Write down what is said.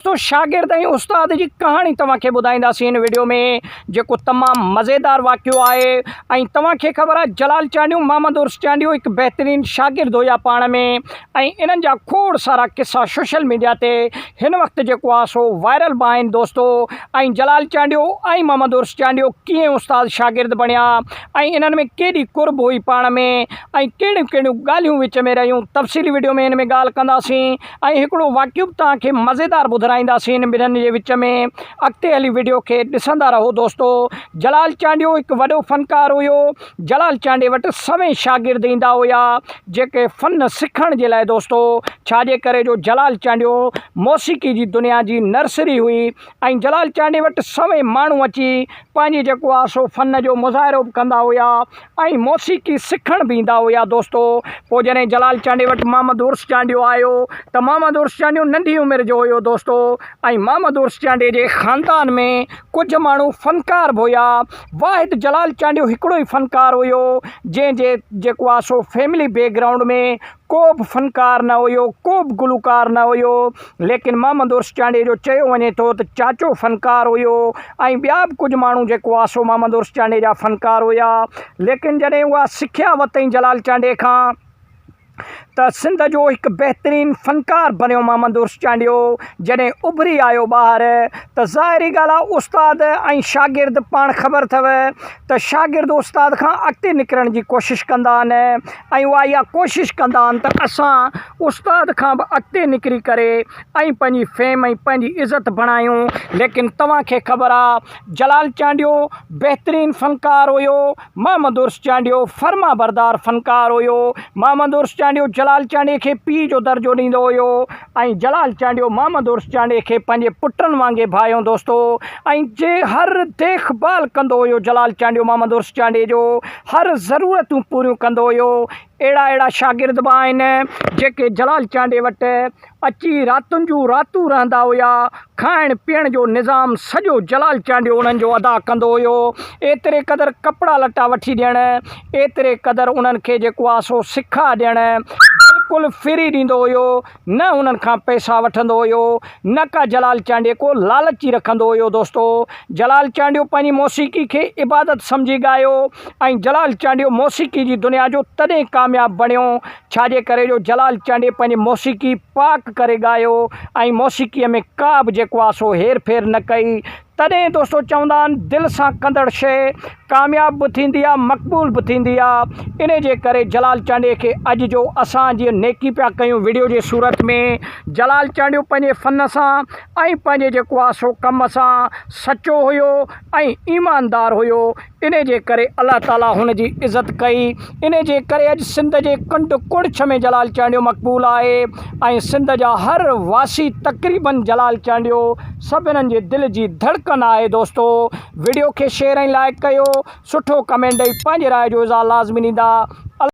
دوستو شاگرد ۽ استاد جي ڪهاڻي توهان کي ٻڌائينداسين هن وڊيو ۾ جيڪو تمام مزيدار واقعو آهي ۽ توهان کي خبر آهي جلال چانڊيو محمد عرس چانڊيو هڪ بهترين شاگرد هيا پاڻ ۾ ۽ انهن جا کوڙ سارا قصا سوشل ميڊيا تي هن وقت جيڪو آهي سو وائرل به آهن دوستو ۽ جلال چانڊيو ۽ محمد عرس چانڊيو ڪيئن استاد شاگرد بڻيا ۽ انهن ۾ ڪيڏي قرب هئي پاڻ ۾ ۽ ڪهڙيون ڪهڙيون ڳالهيون وچ ۾ رهيون تفصيلي وڊيو ۾ هن ۾ ڳالهه ڪنداسين ۽ هڪڙو واقعو به توهان کي مزيدار ٻڌرائينداسين ٻنهن جي وچ ۾ اڳتي هلي وڊيو کي ڏسندا رهو دوستو جلال چانڊيو هڪ وڏو فنڪار هيو جلال چانڊيي وٽ سوين شاگرد ايندا هيا جيڪي فن سکڻ جي لاء دوستو ڇا جي ڪري جو جلال چانڊيو موسيقي جي دنيا جي نرسري هئي ۽ جلال چانڊيي وٽ سوين ماڻهو اچي پنهنجي جيڪو آ سو فن جو مظاهرو به ڪندا هيا ۽ موسيقي سکڻ به ايندا هيا دوستو پوء جڏهن جلال چانڊيي وٽ محمد عرس چانڊيو آيو ته محمد عرس چانڊيو ننڍي عمر جو هيو دوستو ۽ محمد عرس چانڊيي جي خاندان ۾ ڪجهه ماڻهو فنڪار به هيا واحد جلال چانڊيو هڪڙو ئي فنڪار هيو جنهن جي جيڪو آ سو فيملي بيڪ گرائونڊ ۾ ڪو به فنڪار نه هيو، ڪو به گلوڪار نه هيو، ليڪن محمد عرس چانڊيي جو چيو وڃي ٿو ته چاچو فنڪار هيو ۽ ٻيا به ڪجهه ماڻهو جيڪو آ سو محمد عرس چانڊيي جا فنڪار هيا، ليڪن جڏهن اها سکيا ورتائين جلال چانڊيي کان ته سنڌ جو هڪ بهترين فنڪار بڻيو محمد عرس چانڊيو جڏهن اڀري آيو ٻاهر ته ظاهري ڳالهه آ استاد ۽ شاگرد پاڻ خبر اٿو ته شاگرد استاد کان اڳتي نڪرڻ جي ڪوشش ڪندا آهن ۽ اها اها ڪوشش ڪندا آهن ته اسان استاد کان به اڳتي نڪري ڪري ۽ پنهنجي فيم ۽ پنهنجي عزت بڻايون ليڪن توهان کي خبر آ جلال چانڊيو بهترين فنڪار هيو محمد عرس چانڊيو فرمانبردار فنڪار هيو محمد عرس چانڊيو جلال چانڊيي کي پيء جو درجو ڏيندو هيو ۽ جلال چانڊيو محمد عرس چانڊيي کي پنهنجي پٽن وانگي ڀانئيو دوستو ۽ جي هر ديک ڀال ڪندو هيو جلال چانڊيو محمد عرس چانڊيي جو هر ضرورتون پوريون ڪندو هيو اهڙا اهڙا شاگرد به آهن جيڪي جلال چانڊيي وٽ اچي راتن جون راتون رهندا هيا کائڻ پيئڻ جو نظام سڄو جلال چانڊيو انهن جو ادا ڪندو هيو ايتري قدر ڪپڙا لٽا وٺي ڏيڻ ايتري قدر انهن کي جيڪو آ سو سکا ڏيڻ بلڪل فري ڏيندو هيو نه انهن کان پئسا وٺندو هيو نه ڪا جلال چانڊيي ڪو لالچ ئي رکندو هيو دوستو جلال چانڊيو پنهنجي موسيقي کي عبادت سمجهي ڳايو ۽ جلال چانڊيو موسيقي جي دنيا جو تڏهن ڪامياب بڻيو ڇا جي ڪري جو جلال چانڊيي پنهنجي موسيقي پاڪ ڪري ڳايو ۽ موسيقي ۾ ڪا به جيڪو آ سو هير ڦير نه ڪئي تڏهن دوستو چوندا آهن دل سان ڪندڙ شيء ڪامياب به ٿيندي آ مقبول به ٿيندي آ انهي جي ڪري جلال چانڊيي کي اڄ جو اسان جيئن نيڪي پيا ڪيون وڊيو جي صورت ۾ جلال چانڊيو پنهنجي فن سان ۽ پنهنجي جيڪو آ سو ڪم سان سچو هيو ۽ ايماندار هيو انهي جي ڪري الله تعالي هن جي عزت ڪئي انهي جي ڪري اڄ سنڌ جي ڪنڊ ڪڙڇ ۾ جلال چانڊيو مقبول آهي ۽ سنڌ جا هر واسي تقريبن جلال چانڊيو سڀنن جي دل جي ڌڙڪن آهي دوستو وڊيو کي شيئر ۽ لائيڪ ڪيو سٺو ڪمينٽ ڏئي پنهنجي راء جو اظهار لازمي ڏيندا.